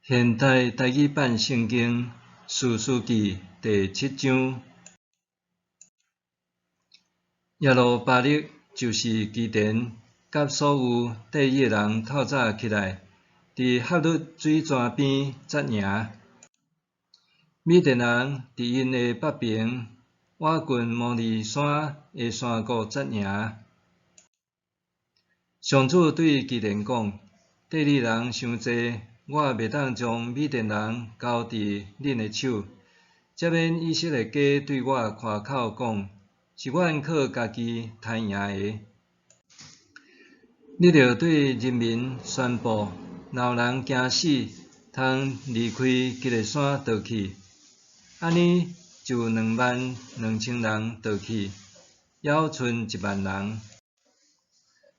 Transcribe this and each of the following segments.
現代台語版聖經士師記第七章，耶路巴力就是基甸，佮所有綴伊的人透早起來，佇哈魯水泉邊紮營。米甸人佇𪜶的北爿，倚近摩利山的山谷紮營。上主對基甸講：綴你人傷濟，我袂當將米甸人交佇恁的手，才免以色列家對我誇口講，是阮靠家己刣贏的。你著對人民宣布，若有人驚死，通離開基列山倒去。按呢就有22,000人倒去，猶賰1萬人。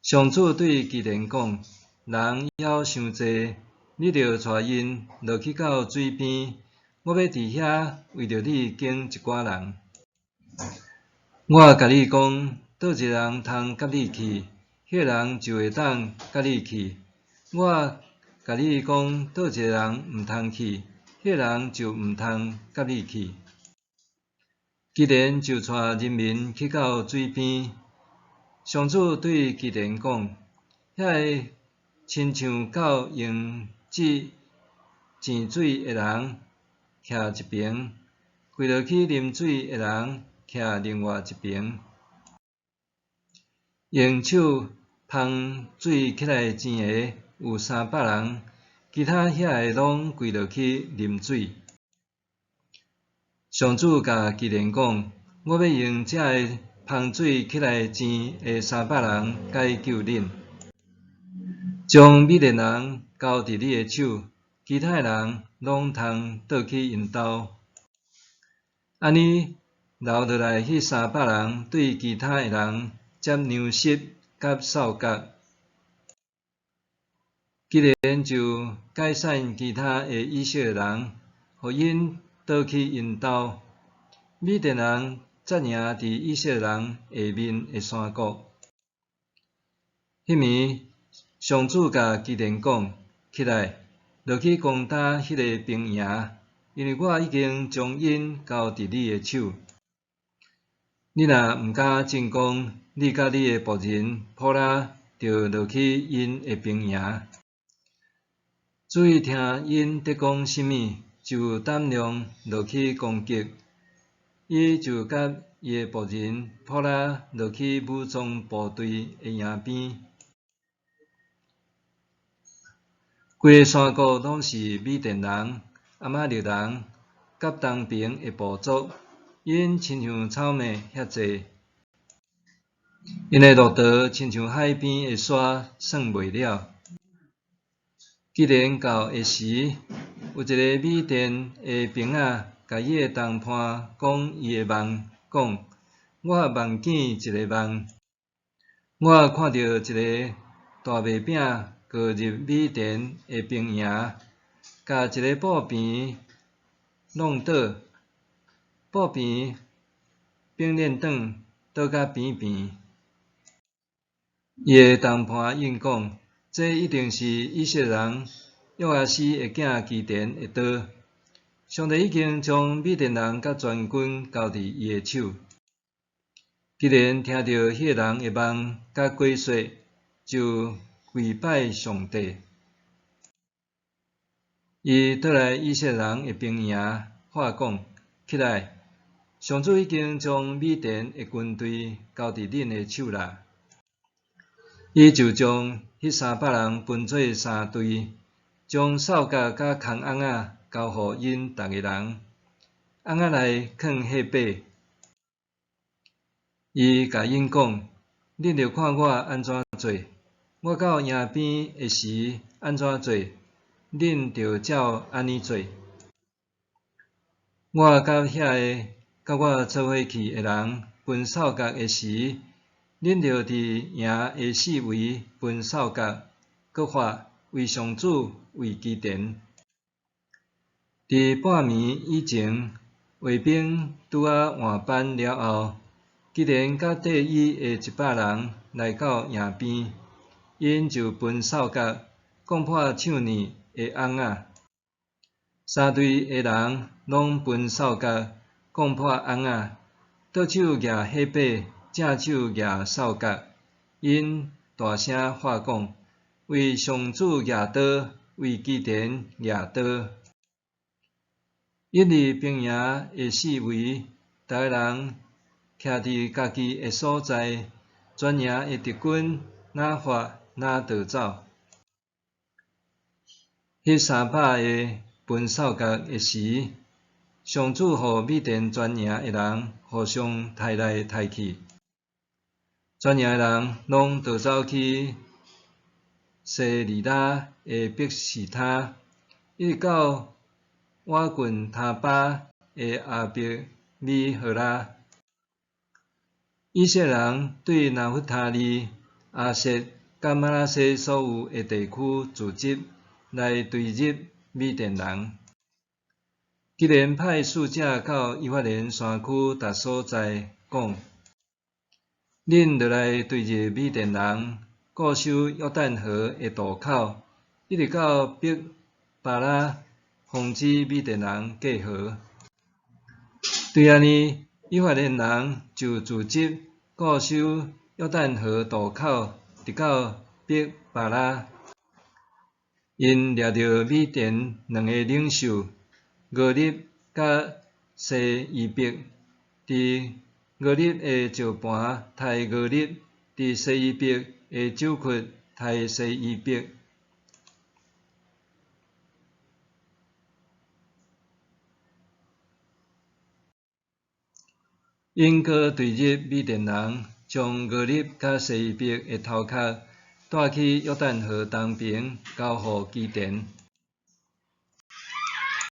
上主對基甸講：人猶傷濟，你著帶𪜶落去到水邊，我欲佇遐為著你揀一寡人。我共你講，佗一個人通佮你去，彼個人就會當佮你去；我共你講，佗一個人毋通去，彼個人就毋通佮你去。基甸就帶人民去到水邊，上主對基甸講：遐个親像狗用舌糋水的人徛一爿，跪落去啉水的人徛另外一爿。用手捧水起來糋的有300人，其他遐个攏跪落去啉水。上主共基甸講：我欲用這个捧水起來糋的三百人解救恁，將米甸人交佇你的手，其他的人攏通倒去𪜶兜。按呢，留落來彼三百人對其他的人接糧食佮掃角。基甸就解散其他的以色列人，予𪜶倒去𪜶兜。米甸人紮營佇以色列人下面的山谷。彼暝，上主共基甸講：起來，落去攻打彼个兵營，因為我已經將𪜶交佇你的手。你若毋敢進攻，你佮你的僕人普拉著落去𪜶的兵營。注意聽𪜶佇講啥物，就有膽量落去攻擊。伊就佮伊的僕人普拉落去武裝部隊的營邊。規个山谷攏是米甸人、亞瑪力人佮東爿的部族，𪜶親像草麥遐濟，𪜶的駱駝親像海邊的沙，算袂了。基甸到的時，有一个米甸的兵仔，共伊的同伴講伊的夢，講：我夢見一个夢，我看著一个大麥餅過入米甸的兵營，共一个布棚挵倒，布棚反輪轉倒甲平平。伊的同伴應講：這一定是以色列人約阿施的囝基甸的刀。上帝已經將米甸人佮全軍交佇伊的手。基甸聽著彼个人的夢佮解說，就跪拜上帝。伊倒來以色列人的兵營，喊講：起來！上主已經將米甸的軍隊交佇恁的手啦。伊就將彼三百人分做三隊，將掃角佮空甕仔交予𪜶逐个人，甕仔內囥火把。伊共𪜶講：恁著看我按怎做，我到營邊的時按怎做，恁著照按呢做。我佮遐个佮我做伙去的人分掃角的時，恁著佇營的四圍分掃角，閣喊為上主，為基甸。佇半暝以前，衛兵拄仔換班了後，基甸佮綴伊的100人來到營邊，𪜶就分掃角，講破唱呢的甕仔。三隊的人攏分掃角，摃破甕仔，倒手攑火把，正手攑掃角。𪜶大聲喊講：為上主舉刀，為基甸舉刀。一日兵營的四圍，逐个人徛佇家己的所在，全營的敵軍若發若逃走。彼300个分掃角的時，上主予米甸全營的人互相刣來刣去，全營的人攏逃走去西利拉的伯示他，一直到倚近他巴的亞伯米何拉。以色列人對拿弗他利、亞設佮瑪拿西所有的地區聚集，來追入米甸人。基甸派使者到以法蓮山區逐所在，講：恁落來追入米甸人，固守約旦河的渡口，一直到伯巴拉，防止米甸人過河。對按呢，以法蓮人就聚集，固守約旦河渡口，直到伯巴拉。𪜶掠著米甸兩個領袖俄立佮西伊伯，佇俄立的石盤刣俄立，佇西伊伯的酒窟刣西伊伯。𪜶閣追入米甸人，將俄立佮西伊伯的頭殼帶去約旦河東爿，交予基甸。